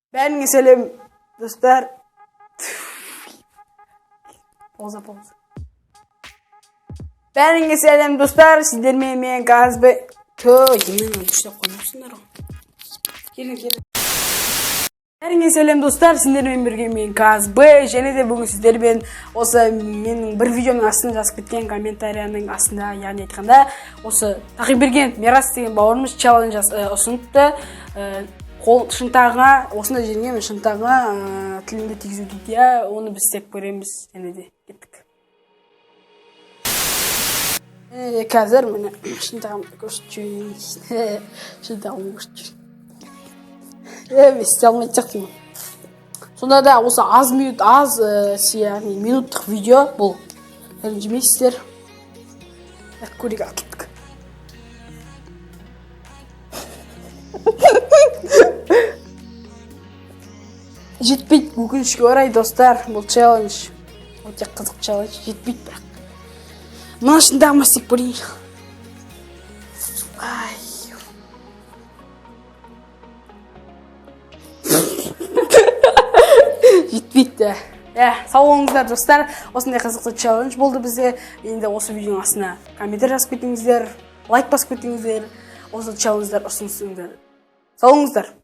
Бәріңе сәлем, достар. Пауза, пауза. Бәріңе сәлем, достар. Сіздермен мен, Казбе. Тө, емен дұрыстап қоймапсыңдар ғой. Келін, келін. Бәріңе сәлем, достар. Сіздермен бірге мен, Казбе. Және де бүгін сіздермен осы менің бір видеоның астына жазып кеткен комментарияның астында, яғни айтқанда, осы Тақиберген Мирас деген бауырымыз челлендж ұсыныпты. Қол шынтағыңа, осындай жерге, мен шынтағыңа тіліңді тигізу дейді, иә. Оны біз істеп көреміз. Және де кеттік. Және де қазір міне шынтағымды көрсетіп жіберейін. Шынтағымды көрсетіп жіберейін. Мен істей алмайтын сияқтымын. Сонда да осы аз минут, аз, яғни минуттық видео бұл, ренжімейсіздер. Так, көрейік, ал кеттік. Жетпейді, өкінішке орай, достар. Бұл челлендж өте қызық челлендж, жетпейді. Бірақ мына шынтағыма істеп көрейін. Ай, жетпейді. Иә, сау болыңыздар, достар. Осындай қызықты челлендж болды бізде. Енді осы видеоның астына комментарий жазып кетіңіздер, лайк басып кетіңіздер, осы челлендждер ұсынысыңдар. Сау болыңыздар.